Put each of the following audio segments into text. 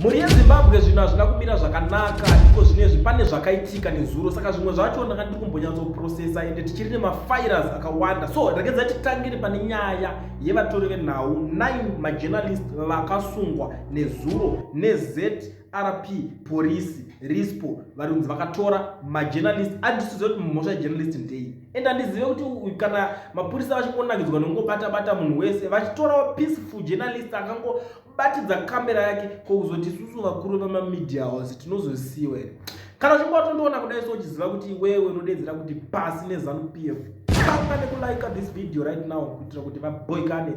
Mhuri yeZimbabwe, zvinhu hazvina kumira zvakanaka iko zvinezvi. Pane zvakaitika nezuro, saka zvimwe zvacho ndanga ndiri kumbonyatsoprocessa, ende tichiri nemafiles akawanda. So regedzai titangire pane nyaya yevatori venhau 9, majournalist vakasungwa nezuro neZRP porisi rispo. Vari kunzi vakatora majournalist. Handisizive kuti mhosva yejournalist ndei, and handizive kuti kana mapurisa vachingonakidzwa nokungobata-bata munhu wese, vachitorawo peaceful journalist akangobatidza kamera yake. Kokuzoti isusu vakuru vemamedia house tinozosiyiwa here? Kana uchinge watondiona kudai so, uchiziva kuti iwewe unodedzera kuti pasi neZANU PF, kanga nekulike this video right now kuitira kuti vaboikane.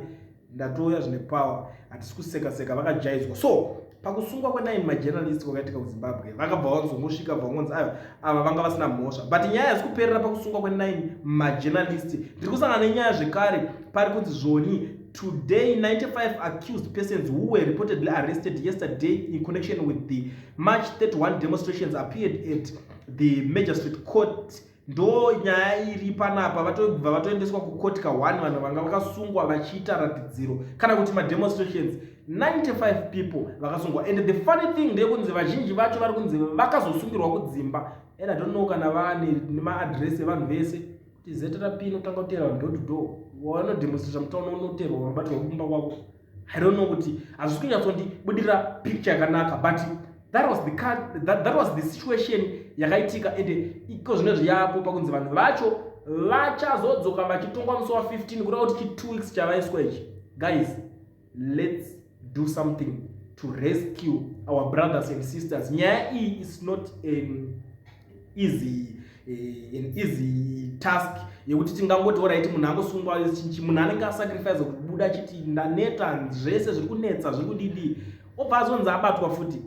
Ndatouya zvine power, hatisi kuseka seka, vakajaidzwa. So pakusungwa kwe9 majournalist kwakaitika kuZimbabwe, vakabva vanzongosvika, bva vangonzi ayo ava vanga vasina mhosva. But nyaya haisi kuperera pakusungwa kwe9 majournalist. Ndiri kusangana nenyaya zvekare, pari kunzi zvoni today 95 accused persons who were reportedly arrested yesterday in connection with the March 31 demonstrations appeared at the magistrate court. Ndo nyaya iri panapa. Vatobva vatoendeswa kukoti ka1, vanhu vanga vakasungwa vachiita ratidziro kana kuti mademonstrations. 95 people vakasungwa, and the funny thing ndeyekunzi vazhinji vacho vari kunzi vakazosungirwa kudzimba, and I don't know kana vane nemaadresi evanhu vese, kuti ZRP inotanga kuteera vanhu door to door. Wanodemonstrata mutauni, unoteerwa, unobatirwa kumba kwako. I don't know kuti hazvisi kunyatsondibudira picture yakanaka, but that was the situation yakaitika. Ende iko zvinezvi yapo pakunzi vanhu vacho vachazodzoka vachitongwa musi wa15, kureva kuti chi 2 weeks chavaiswa ichi. Guys, let's do something to rescue our brothers and sisters. Nyaya iyi is not an easy task yekuti tingangoti alright, munhu angosungwa. Munhu anenge asacrifice kubuda achiti ndaneta, zvese zviri kunetsa, zviri kudidi, obva azonzi abatwa futi.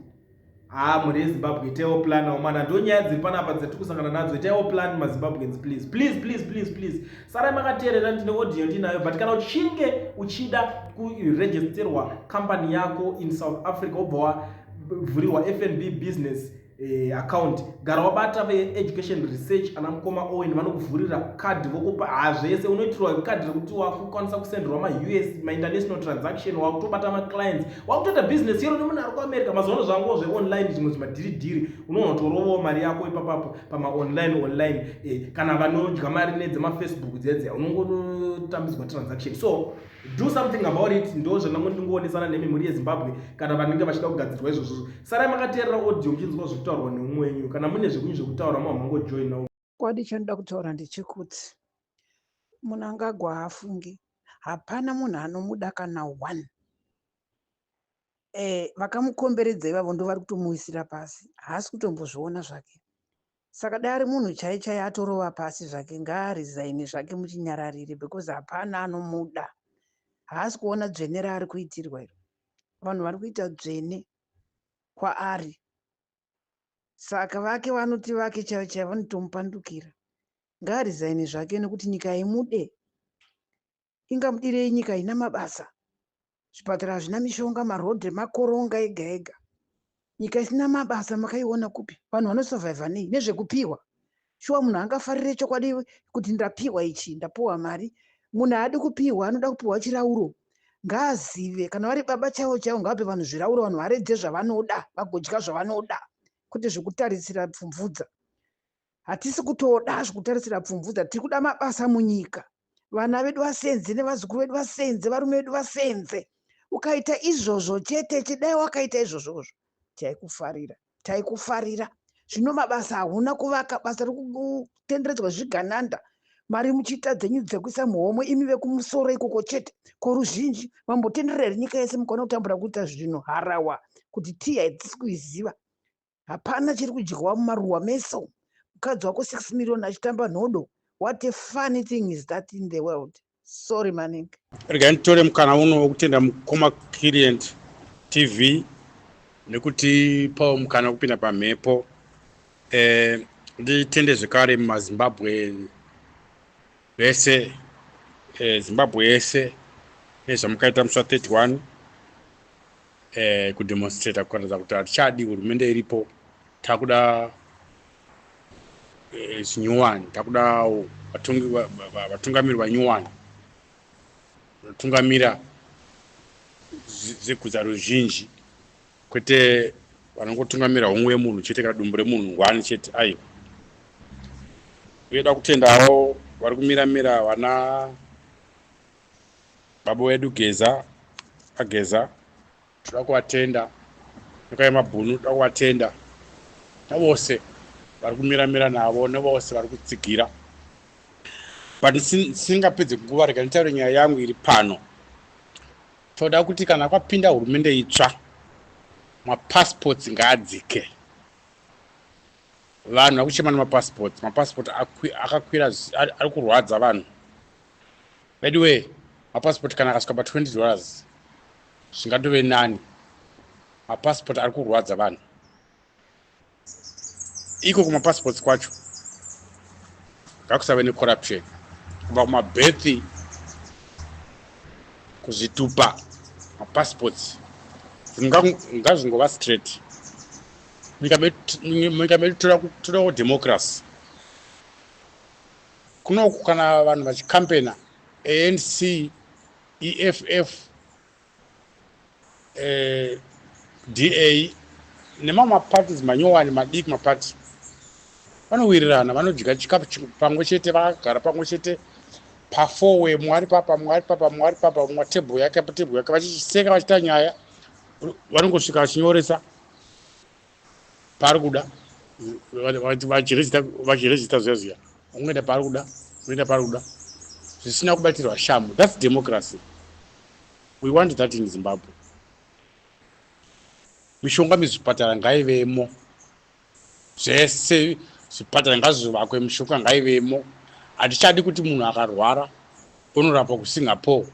Ha, mhuri yeZimbabwe, itaiwo plan aumana. Ndo nyaya dziri panapa dzatiri kusangana nadzo. Itaiwo plan, maZimbabweans. Please, please, please, please, please, sarai makateerera. Ndine audio ndinayo, but kana uchinge uchida kuregisterwa kambani yako in South Africa, wobva wavhurirwa FNB business account, gara wabata veEducation Research, ana mukoma Owen. Vanokuvhurira kadhi, vokupa hazvese. Unoitirwa kadhi rekuti wakukwanisa kusenderwa maUS, mainternational transaction, wakutobata maclients, wakutoita business yero nemunhu ari kuAmerica. Mazuva ano zvango zveonline, zvimwe zvimadhiridhiri, unoona kutorovawo mari yako ipapapo pamaonline online. Kana vanodya mari nedzemafacebook dzedze, unongotambidzwa transaction. So do something about it. Ndo zvandango ndingoonesana nemi, mhuri yeZimbabwe. Kana vanenge vachida kugadzirwa izvozvo, sarai makateerera audio muchinzwa zvekutaurwa neumwe wenyu. Kana mune zvekunyu zvekutaura, mamangojoina. Chokwadi chanoda kutaura ndechekuti Mnangagwa haafungi. Hapana munhu anomuda kana one. Vakamukomberedza ivavo ndo vari kutomuwisira pasi. Haasi kutombozviona zvake. Saka dai ari munhu chai chai, atorova pasi zvake, ngaaresign zvake muchinyararire, because hapana anomuda. Haasi kuona dzvene raari kuitirwa iro. Vanhu vari kuita dzvene kwaari, saka vake vanoti vake chaivo chaivo vanotomupandukira. Ngaaresign zvake, nekuti nyika imude. Ingamudirei nyika ina mabasa, zvipatara hazvina mishonga, marodhi makoronga ega ega? Nyika isina mabasa makaiona kupi? Vanhu vanosurvivha nei? Nezvekupiwa? Shuwa, munhu angafarire chokwadi kuti ndapiwa ichi, ndapiwa mari? Munhu haadi kupiwa, anoda kupiwa chirauro. Ngaazive kana vari baba chaivo chaivo, ngavape vanhu zvirauro, vanhu varedze zvavanoda, vagodya zvavanoda, kwete zvekutarisira pfumvudza. Hatisi kutoda zvekutarisira pfumvudza, tiri kuda mabasa munyika, vana vedu vasenze, nevazukuru vedu vasenze, varume vedu vasenze. Ukaita izvozvo chete, chidai wakaita izvozvozvo, taikufarira, taikufarira. Zvino mabasa hauna kuvaka, basa rikutenderedzwa zvigananda, mari muchiita dzenyu dzekuisa muhomwe imi vekumusoro ikoko chete. Koruzhinji mambotenderera here nyika yese mukaona kutambura kuita zvinhu harawa kuti tii haitisi kuiziva? Hapana chiri kudyiwa mumaruwa meso. Mukadzi wako 6 million achitamba nhodo. What a funny thing is that in the world? Sorry maningi. Regai nditore mukana uno wokutenda mukoma Client TV nekutipawo mukana wekupinda pamhepo. Nditende zvekare mumaZimbabwe vese, Zimbabwe yese, nezvamukaita musi wa31 kudemonstrata kuratidza kuti hatichadi hurumende iripo, takuda zvinyowani, takuda vatungamiri vanyowani vanotungamira zvegutsa ruzhinji. Kwete vanongotungamira homwe yemunhu chete kana dumbu remunhu one chete aiwa. Uye da kutendawo vari kumiramira vana baba wedu Geza aGeza toda kuvatenda nyoka yemabhunu toda kuvatenda navose vari kumiramira navo nevose vari kutsigira but ndisingapedze nguva rega nditaure nyaya yangu iri pano Toda kuti kana kwapinda hurumende itsva mapassports ngaadzike. Vanhu vakuchema nemapassports, mapassport akakwira ari kurwadza vanhu. Veduwee mapassport kana akasvika pa 20 dollars zvingatove nani. Mapassport ari kurwadza vanhu. Iko kumapassports kwacho ngakusave necorruption kubva kumabirth kuzvitupa mapassports ngazvingova straight. Munyika medu todawo democracy. Kunoku kana vanhu vachikampena ANC, EFF, eh, DA nemamwe maparties manyowani madiki maparty vanowirirana vanodya chikafu pamwe chete vakagara pamwe chete pafowe mumwe ari papa mumwe ari papa mumwe ari papa mumwe tebhuru yake patebhuru yake vachiseka vachiita nyaya vanongosvika vachinyoresa paari kuda vachirejista zviya zviya ungoenda paari kuda unoenda paari kuda zvisina kubatirwa shamu. That's democracy. We want that in Zimbabwe. Mishonga mizvipatara ngaivemo, zvese zvipatara ngazvivakwe, mishonga ngaivemo. Hatichadi kuti munhu akarwara onorapwa kuSingapore,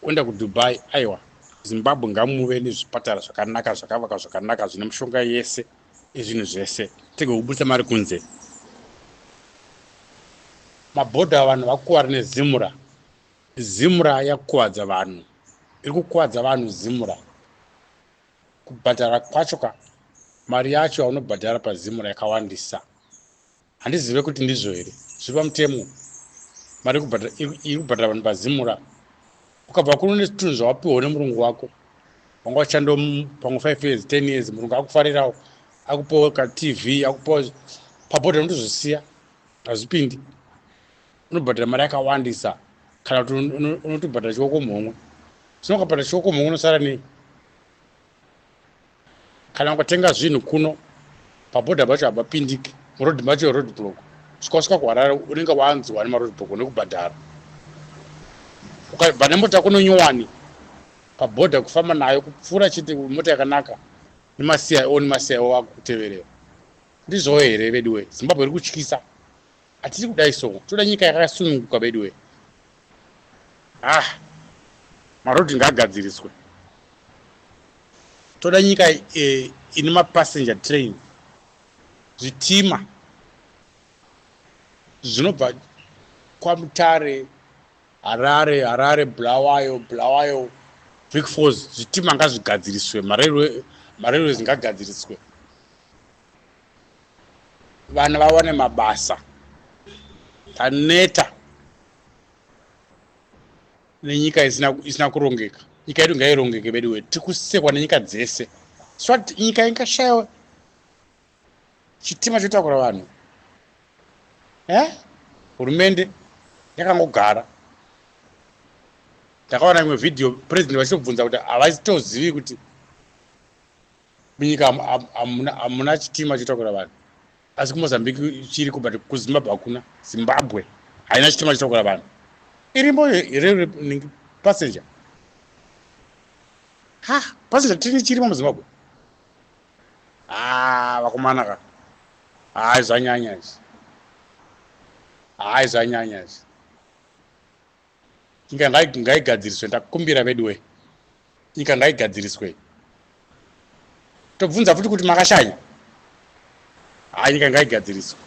oenda kuDubai. Aiwa, Zimbabwe ngamuve nezvipatara zvakanaka, zvakavakwa zvakanaka, zvine mishonga yese ezvinhu zvese, tege kubudisa mari kunze. Mabhodha vanhu vakuwara neZimura. Zimura yakuvadza vanhu, iri kukuvadza vanhu Zimura. Kubhadhara kwacho ka, mari yacho yaunobhadhara paZimura yakawandisa. Handizive kuti ndizvo here zviri pamutemo. Mari iri kubhadhara vanhu paZimura, ukabva kuno nezvitunhu zvawapiwa nemurungu wako, wanga uchishanda pamwe 5 years, 10 years, murungu akufarirawo, akupawo kaTV, akupawo pabhodha, unotozvisiya, hazvipindi. Unobhadhara mari yakawandisa kana kuti unotobhadhara chioko muhomwe. Zvino ukabhadhara chioko muhomwe unosara nei? Kana ukatenga zvinhu kuno pabhodha pacho hapapindiki, muroad macho road block. Svika wasvika kuHarare unenge wanzwa nemaroad block nekubhadhara. Ukabva nemota kuno nyowani pabhodha kufamba nayo kupfuura chete mota yakanaka nemaCIO nemaCIO akukuteverera. Ndizvowo here veduwe? Zimbabwe iri kutyisa. Hatisi kudai so. Toda nyika yakasununguka veduwe. Ah, marodhi ngaagadziriswe. Toda nyika eh, ine mapassenger train, zvitima zvinobva kwaMutare, Harare, Harare, Bulawayo, Bulawayo, Vic Falls. Zvitima ngazvigadziriswe, marailways ngagadziriswe, vana vawane mabasa. Taneta nenyika isina, isina kurongeka. Nyika yedu ngairongeke veduwe, tiri kusekwa nenyika dzese. So nyika ingashaya chitima chotakura vanhu eh? Hurumende yakangogara. Ndakaona imwe vhidhiyo president vachitobvunza kuti havachitozivi kuti munyika hamuna chitima chotakura vanhu, asi kuMozambique chiriko, but kuZimbabwe hakuna. Zimbabwe haina chitima chotakura vanhu. Irimo here passenger? Ha, passenger train chirimo muZimbabwe? Ha, vakomana ka, hai, zvanyanya izvi, hai, zvanyanya izvi. Nyika ngaigadziriswe, ndakumbira veduwe, nyika ngaigadziriswe. Tobvunza futi kuti makashanya? Hai, nyika ngaigadziriswe.